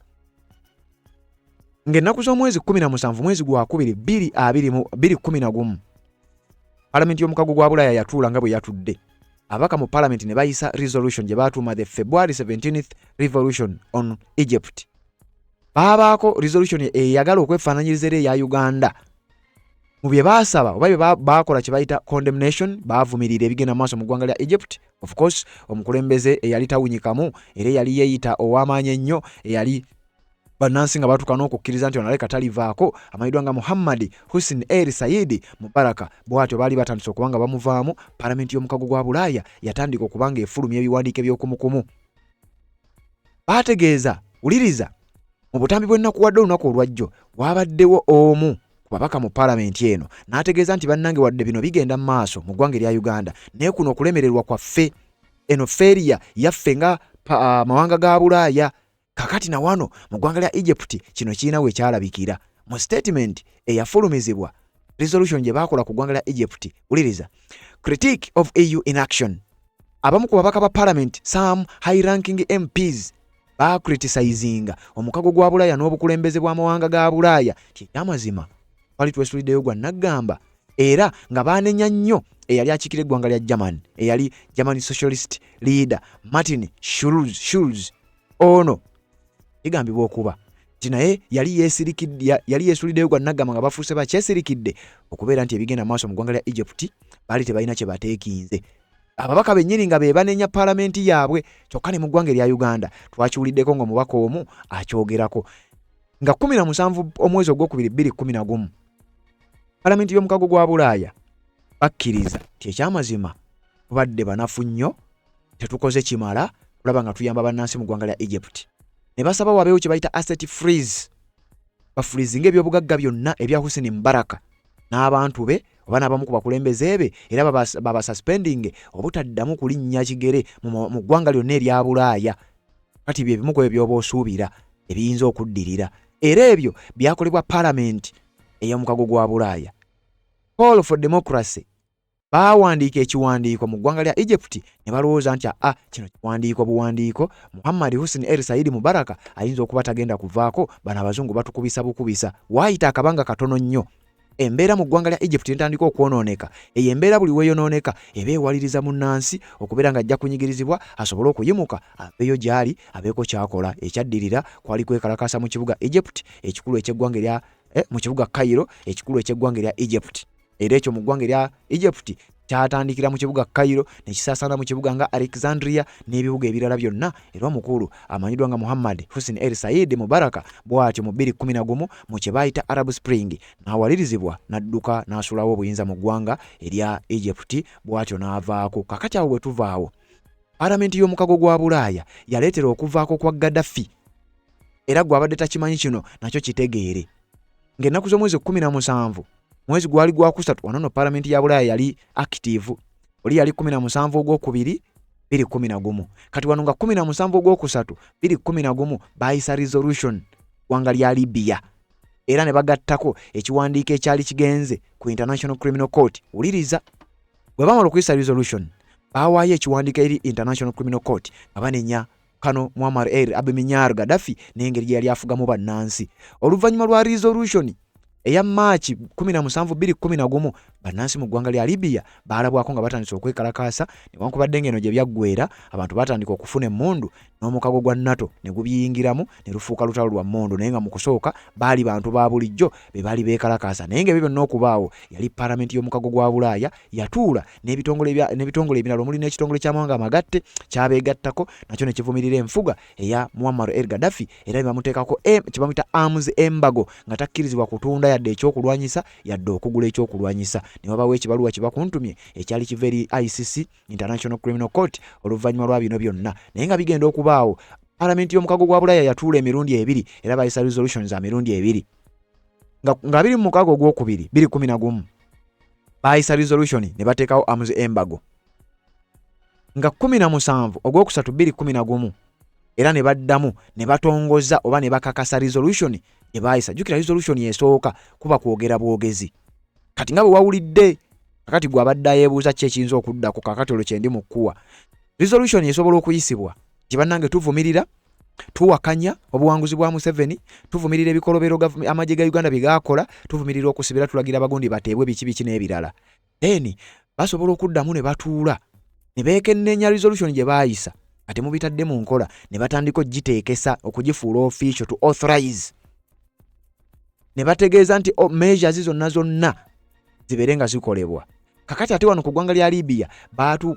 Ng'ennaku z'omwezi 17 mwezi gwa kubiri 2021 paalamenti y'omukago gwa Bulaaya yatuula nga bwe yatudde. Ababaka mu paalamenti ne bayisa resolution gye baatuuma the February 17th Revolution on Egypt. Baabaako resolution eyagala okwefaananyiriza era eya Uganda. Mu bye baasaba oba bye baakola kye bayita condemnation, baavumirira ebigenda mu maaso mu ggwanga lya Egypt. Of course omukulembeze eyali tawunyikamu era eyali yeeyita ow'amaanyi ennyo, eyali bannansi nga batuuka n'okukkiriza nti ono aleka talivaako, amanyiddwa nga Muhammad Hussein El Sayidi Mubaraka, bw'atyo baali batandise okuba nga bamuvaamu. Paalamenti y'omukago gwa Bulaaya yatandika okuba nga efulumya ebiwandiiko eby'okumukumu. Baategeeza, wuliriza, mu butambi bw'ennakuwadde olunaku olwajjo waabaddewo omu ku babaka mu paalamenti eno n'ategeeza nti bannange wadde bino bigenda mu maaso mu ggwanga erya Uganda, naye kuno okulemererwa kwaffe, eno feeriya yaffe nga mawanga ga Bulaaya. Kakati na wano mu ggwanga lya Egypt kino kirina we kyalabikira mu statement eyafulumizibwa resolution gye baakola ku ggwanga lya Egypt. Wuliriza, critique of EU inaction. Abamu ku babaka ba parliament, some high ranking MPs, bacriticinga omukago gwa Bulaaya n'obukulembeze bw'amawanga ga Bulaaya ti ekyamazima twali twesuliddeyo gwa naggamba, era nga baanenya nnyo eyali akiikira eggwanga lya German, eyali German socialist leader Martin Schulz. Ono kigambibwa okuba nti naye yali yeesuliddeyo gwa naggamba nga bafuuse bakyesirikidde okubeera nti ebigenda maaso mu ggwanga lya Egypt baali tebalina kye bateekinze. Ababaka bennyini nga be banenya paalamenti yaabwe. Kyokka ne mu ggwanga erya Uganda twakiwuliddeko ng'omubaka omu akyogerako nga 17 omwezi ogwokubiri 2011 paalamenti y'omukago gwa Bulaaya bakkiriza nti ekyamazima tubadde banafu nnyo, tetukoze kimala kulaba nga tuyamba bannansi mu ggwanga lya Egypt, ne basaba wabeewo kye bayita asset freeze, bafreezinga ebyobugagga byonna ebya Hussein Mubaraka n'abantu be oba n'abamu ku bakulembeze be, era babasuspendinge obutaddamu kulinnya kigere mu ggwanga lyonna erya Bulaaya. Kati bye bimu ku ebyo by'oba osuubira ebiyinza okuddirira, era ebyo byakolebwa paalamenti ey'omukago gwa Bulaaya. Call for democracy. Baawandiika ekiwandiiko mu ggwanga lya Egypt ne balowooza nti aa kino kiwandiiko buwandiiko, Muhammad Husni El Said Mubaraka ayinza okuba tagenda kuvaako, bano abazungu batukubisa bukubisa. Waayita akabanga katono nnyo embeera mu ggwanga lya Egypt netandika okwonooneka. Eyo embeera buli weeyonooneka eba ewaliriza munnansi okubeera ng'ajja kunyigirizibwa asobole okuyimuka aveeyo gy'ali abeeko ky'akola. Ekyaddirira kwali kwekalakaasa mu kibuga Egypt ekikulu eky'eggwanga erya mu kibuga Cairo ekikulu eky'eggwanga erya Egypt. Era ekyo mu ggwanga erya Egypt kyatandikira mu kibuga Cairo ne kisaasaana mu kibuga nga Alexandria n'ebibuga ebirala byonna. Era omukulu amanyiddwa nga Muhammad Hussein El Said Mubaraka bw'atyo mu 2011 mu kye baayita Arab Spring n'awalirizibwa n'adduka n'asuulawo obuyinza mu ggwanga erya Egypt bw'atyo n'avaako. Kakati awo bwe tuvaawo, Palamenti y'omukago gwa Bulaaya yaleetera okuvaako kwa Gaddafi era gwe abadde takimanyi kino nakyo kitegeere ng'ennaku z'omwezi 17 mwezi gwali gwakusatu wano no palamenti ya Bulaaya yali active, oli yali 17 ogwokubiri 2011, kati wano nga 17 ogwokusatu 2011 baayisa resolution ggwanga lya Libya era ne bagattako ekiwandiiko ekyali kigenze ku International Criminal Court. Wuliriza, bwe bamala okuyisa resolution baawaayo ekiwandiiko eri International Criminal Court nga banenya Kano Muammar El Abiminyar Gaddafi n'engeri gye yali afugamu bannansi. Oluvannyuma lwa resolution eya March 17 2011, bannansi mu ggwanga lya Libya baalabwako nga batandise okwekalakaasa newankubadde ng'eno gye byaggweera abantu baatandika okufuna emmundu n'omukago gwa NATO ne gubiyingiramu ne lufuuka lutalo lwa mmundu, naye nga mu kusooka baali bantu ba bulijjo be baali beekalakaasa. Naye ng'ebyo byonna okubaawo, yali palamenti y'omukago gwa Bulaaya yatuula n'ebitongole ebirala omuli n'ekitongole ky'amawanga amagatte kyabeegattako nakyo ne kivumirira enfuga eya Muammar El Gaddafi era ne bamuteekako kye bamuyita arms embargo nga takkirizibwa kutunda yadde ekyokulwanyisa yadde okugula ekyokulwanyisa. Ne wabaawo ekibaluwa kye bakuntumye ekyali kiva eri ICC, International Criminal Court, oluvannyuma lwa bino byonna. Naye nga bigenda okubaawo, palamenti y'omukago gwa Bulaaya yatuula emirundi ebiri era bayisa resolutions za mirundi ebiri. Nga 26 ogwokubiri 2011 baayisa resolution ne bateekawo arms embargo. Nga 17 ogwokusatu 2011 era ne baddamu ne batongoza oba ne bakakasa resolution gye baayisa. Jjukira resolution esooka kuba kwogera bwogezi. Kati nga bwe wawulidde, kakati gwe abadde ayeebuuza ki ekiyinza okuddako, kakati olwo kye ndi mu kkuwa. Resolution esobola okuyisibwa nti bannange tuvumirira, tuwakanya obuwanguzi bwa Museveni, tuvumirira ebikolobero amagye ga Uganda bye gaakola, tuvumirira okusibira, tulagira abagundi bateebwe biki biki n'ebirala. Then basobola okuddamu ne batuula ne beekenneenya resolution gye baayisa nga temubitadde mu nkola ne batandika okugiteekesa okugifuula official to authorize ne bategeeza nti oh, measures zonna zonna zibeere nga zikolebwa. Kakati ate wano ku ggwanga lya Libya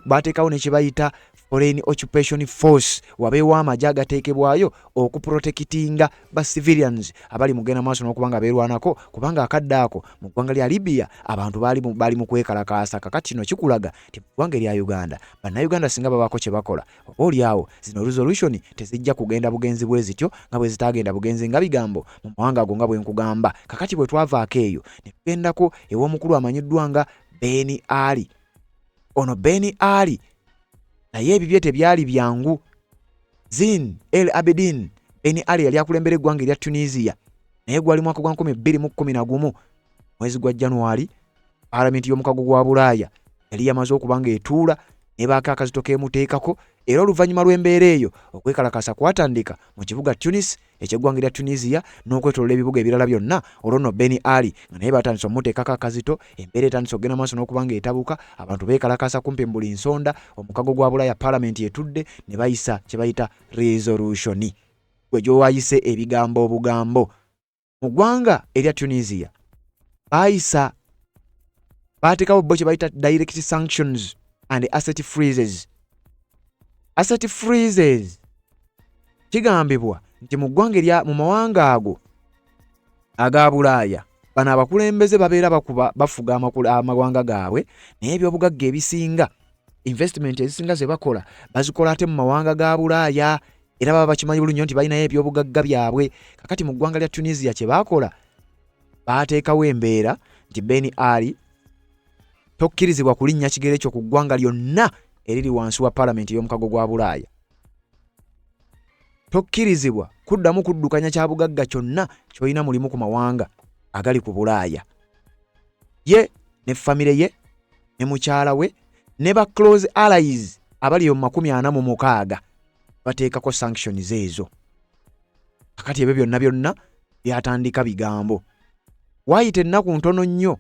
baateekawo ne kye bayita foreign occupation force, wabeewo amagye agateekebwayo okuprotekitinga ba civilians abali mugenda maaso n'okuba nga beerwanako, kubanga akadde ako mu ggwanga lya Libya abantu baali mu kwekalakaasa. Kakati kino kikulaga nti mu ggwanga erya Uganda bannayuganda singa babaako kye bakola oba oli awo zino resolution tezijja kugenda bugenzi bwe zityo nga bwe zitaagenda bugenzi nga bigambo mu mawanga ago nga bwe nkugamba. Kakati bwe twavaako eyo ne tugendako ew'omukulu amanyiddwa nga Ben Ali. Ono Ben Ali naye ebibye tebyali byangu. Zin El Abidine Ben Ali yali akulembera eggwanga erya Tunisia, naye gwali mwaka gwa 2011 mwezi gwa January, palamenti y'omukago gwa Bulaaya yali yamaze okuba ng'etuula nebaako akazito k'emuteekako, era oluvannyuma lw'embeera eyo okwekalakaasa kwatandika mu kibuga Tunis eky'eggwanga erya Tunisia n'okwetoloola ebibuga ebirala byonna. Olwo nno Ben Ali nga naye batandise omuteekako akazito, embeera etandise okugenda maaso n'okuba ng'etabuka, abantu beekalakaasa kumpi mu buli nsonda. Omukago gwa Bulaaya palamenti etudde ne bayisa kye bayita resolution, gwe gy'owayise ebigambo obugambo. Mu ggwanga erya Tunisia baayisa baateekawo bo kye bayita direct sanctions and asset freezes. Asset freezes kigambibwa nti mu ggwanga erya mu mawanga ago aga Bulaaya bano abakulembeze babeera bakuba bafuga amawanga gaabwe, naye ebyobugagga ebisinga investment ezisinga ze bakola bazikola ate mu mawanga ga Bulaaya, era baba bakimanyi bulungi nti balinayo ebyobugagga byabwe. Kakati mu ggwanga lya Tunisia kye baakola, baateekawo embeera nti Ben Ali tokkirizibwa kulinnya kigere kyo ku ggwanga lyonna eriri wansi wa palamenti y'omukago gwa Bulaaya, tokkirizibwa kuddamu kuddukanya kyabugagga kyonna ky'olina mulimu ku mawanga agali ku Bulaaya, ye ne famire ye. ne mukyala we ne ba close allies abali mu 46 bateekako sanctions ezo. Kakati ebyo byonna byonna byatandika bigambo. Waayita ennaku ntono nnyo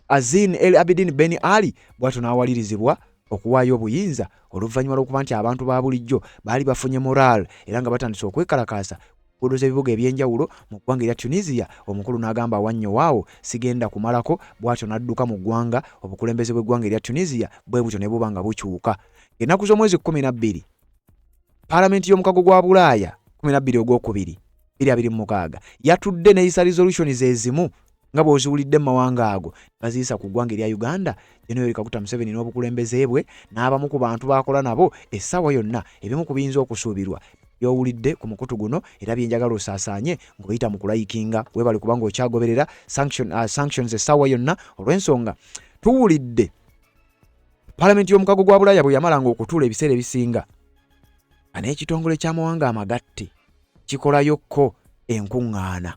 Azin El Abidine Ben Ali bw'atyo n'awalirizibwa okuwaayo obuyinza oluvannyuma lw'okuba nti abantu ba bulijjo baali bafunye moral era nga batandise okwekalakaasa ku nguudo z'ebibuga eby'enjawulo mu ggwanga erya Tunisia. Omukulu n'agamba awannyo waawo sigenda kumalako, bw'atyo n'adduka mu ggwanga. Obukulembeze bw'eggwanga erya Tunisia bwe butyo ne buba nga bukyuka. Ng'ennaku z'omwezi 12 Paalamenti y'omukago gwa Bulaaya 12 Ogwokubiri 2026 yatudde n'eyisa resolution ze zimu nga bw'oziwulidde mu mawanga ago baziyisa ku ggwanga erya Uganda. Gen Yoweri Kaguta Museveni n'obukulembeze bwe n'abamu ku bantu b'akola nabo essaawa yonna ebimu ku biyinza okusuubirwa by'owulidde ku mukutu guno era bye njagala osaasaanye ng'oyita mu kulayikinga. Weebale kubanga okyagoberera sanction, sanctions essaawa yonna olw'ensonga tuwulidde Palamenti y'omukago gwa Bulaaya bwe yamalanga okutuula ebiseera ebisinga nga n'ekitongole ky'amawanga amagatte kikolayokko enkuŋŋaana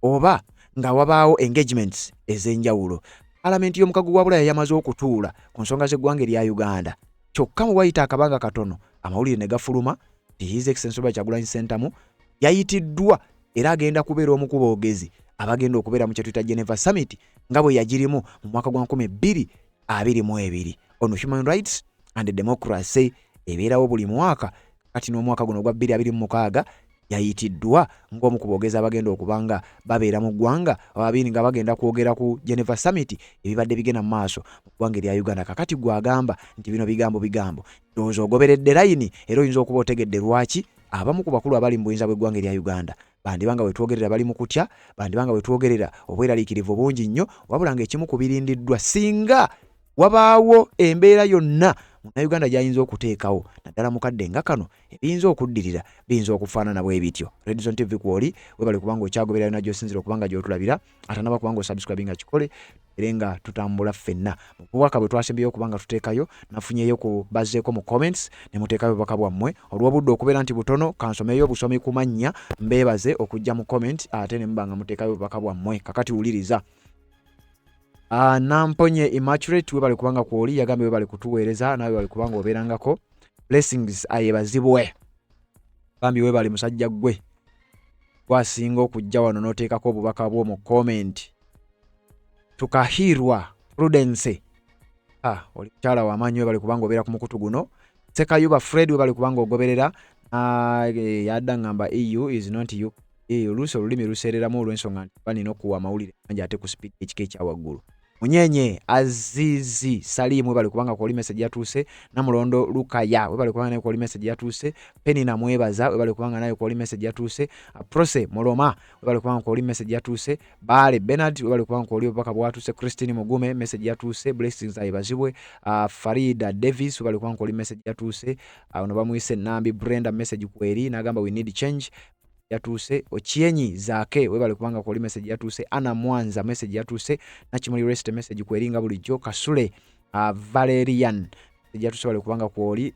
oba nga wabaawo engagements ez'enjawulo. Palamenti y'omukago gwa Bulaaya yamaze okutuula ku nsonga z'eggwanga erya Uganda kyokka mu wayita akabanga katono amawulire ne gafuluma nti His Excellency Robert Kyagulanyi Ssentamu yayitiddwa era agenda kubeera omu ku boogezi abagenda okubeera mu kye tuyita Geneva Summit nga bwe yagirimu mu mwaka gwa 2022 on human rights and democracy ebeerawo buli mwaka. Kati n'omwaka guno ogwa 2026 yayitiddwa ng'omu ku boogezi abagenda okuba nga babeera mu ggwanga ababiri nga bagenda kwogera ku Geneva Summit ebibadde bigenda mu maaso mu ggwanga erya Uganda. Kakati gwe agamba nti bino bigambo bigambo, ndowooza ogoberedde layini era oyinza okuba otegedde lwaki abamu ku bakulu abali mu buyinza bw'eggwanga erya Uganda bandiba nga wetwogerera bali mu kutya, bandiba nga wetwogerera obweraliikirivu bungi nnyo, wabula ng'ekimu ku birindiddwa singa wabaawo embeera yonna Munnayuganda gy'ayinza okuteekawo naddala mu kadde nga kano ebiyinza okuddirira biyinza okufaanana bwe bityo. Red Zone TV kwoli, webale kubanga okyagoberera yonna gy'osinzira okuba nga gy'otulabira. Atanaba kubanga osubscribinga kikole era nga tutambula ffenna. Mu bubaka bwe twasembyeyo okuba nga tuteekayo, nafunyeeyo ku bazzeeko mu comments ne muteekayo obubaka bwammwe. Olw'obudde okubeera nti butono, kansomeyo obusomi ku mannya mbeebaze okujja mu comment ate ne muba nga muteekayo obubaka bwammwe. Kakati wuliriza. Namponye Immaculate webale kubanga kwoli, yagambye webale kutuweereza, nawe webale kubanga obeerangako. Blessings ayebazibwe. Bambi webale musajja ggwe gwasinga okujja wano n'oteekako obubaka bwo mu comment. Tukahirwa Prudence, oli mukyala w'amaanyi, webale kubanga obeera ku mukutu guno. Sekayuba Fred webale kubanga ogoberera. Yadda ngamba EU is not UK. Oluusi olulimi luseereramu olw'ensonga nti balina okuwa amawulire mangi ate ku sipiidi ekika ekya waggulu. Munyenye Azizi Salim webale kubanga kwoli message yatuuse. Namulondo Lukaya webale kubanga naye kwoli message yatuuse. Penina Mwebaza webale kubanga naye kwoli message yatuuse. Prose Muloma webale kubanga kwoli message yatuuse. Baale Bernard webale kubanga kwoli obubaka bwatuuse. Christine Mugume message yatuuse. Blessings ayebazibwe. Farida Davis webale kubanga kwoli message yatuuse. Ono bamuyise Nambi Brenda message kweri n'agamba we need change yatuuse. Okienyi Zaake webale kubanga kwoli message yatuuse. Anna Mwanza message yatuuse. Nakimuli Rest message kweri nga bulijjo. Kasule Valerian message yatuuse webale kubanga kwoli.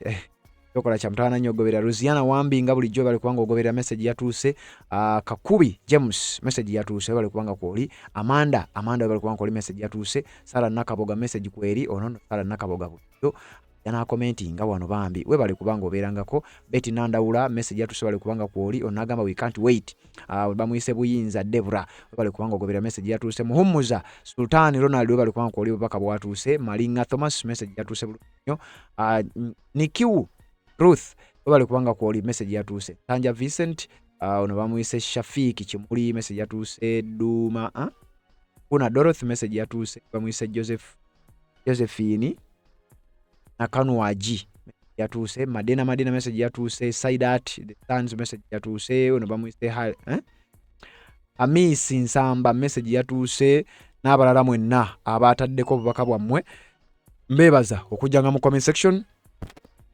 Tokola kya mutawaana nnyo ogoberera. Luziana Wambi nga bulijjo webale kubanga ogoberera message yatuuse. Kakubi James message yatuuse webale kubanga kwoli. Amanda Amanda webale kubanga kwoli message yatuuse. Sarah Nakaboga message kweri. Ono no Sarah Nakaboga bulijjo yanakomentinga wano bambi webale kubanga obeerangako. Betty Nandawula message yatuuse webale kubanga kwoli. Onagamba we can't wait. Bamuyise Buyinza Debra webale kubanga ogoberera message yatuuse. Muhummuza Sultan Ronald webale kubanga kwoli obubaka bwatuuse. Malinga Thomas message yatuuse bulungi nnyo. Nikiu Ruth webale kubanga kwoli message yatuuse. Tanja Vincent, ono bamuyise Shafiki Kimuli message yatuuse. Duma Kuna Dorothy message yatuuse. Bamuyise Josephine Nakanwagi yatuuse. Madena Madena message yatuuse. Saidat the Sons message yatuuse. Ono bamuyise Amisi Nsamba message yatuuse. N'abalala mwenna abaataddeko obubaka bwammwe mbeebaza okujjanga mu comment section.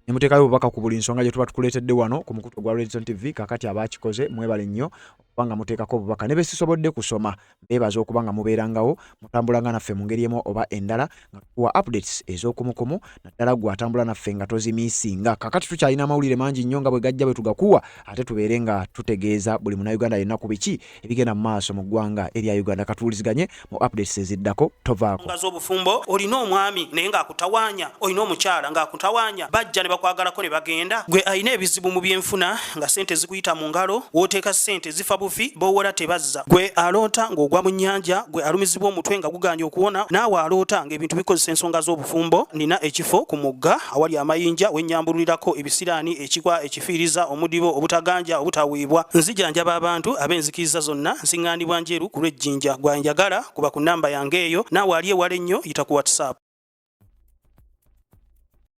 Ne muteekayo obubaka ku buli nsonga gye tuba tukuleetedde wano ku mukutu ogwa Redson TV. Kaakati abaakikoze mwebale nnyo okuba nga muteekako obubaka, ne be sisobodde kusoma mbeebaza okuba nga mubeerangawo, mutambulanga naffe mu ngeri emu oba endala nga tukuwa updates ez'okumukumu, naddala ggwe atambula naffe nga tozimiisinga. Kaakati tukyalina amawulire mangi nnyo nga bwe gajja bwe tugakuwa, ate tubeere nga tutegeeza buli Munnayuganda yenna ku biki ebigenda mu maaso mu ggwanga erya Uganda. Katuwuliziganye mu updates eziddako, tovaako. Ensonga z'obufumbo, olina omwami naye ng'akutawaanya, olina omukyala ng'akutawaanya, bajja ne bakwagalako ne bagenda. Gwe alina ebizibu mu byenfuna nga ssente zikuyita mu ngalo, w'oteeka ssente zifa bufi, b'owola tebazza. Gwe aloota ng'ogwa mu nnyanja, gwe alumizibwa omutwe nga gugaanye okuwona, naawe aloota ng'ebintu bikozesa ensonga z'obufumbo, nnina ekifo ku mugga awali amayinja we nnyambululirako ebisiraani, ekikwa, ekifiiriza, omudibo, obutaganja, obutaweebwa. Nzijanjaba abantu ab'enzikiriza zonna, nsiŋŋaanibwa Njeru ku lw'e Jinja. Gwe anjagala kuba ku nnamba yange eyo, naawe ali ewala ennyo yita ku WhatsApp.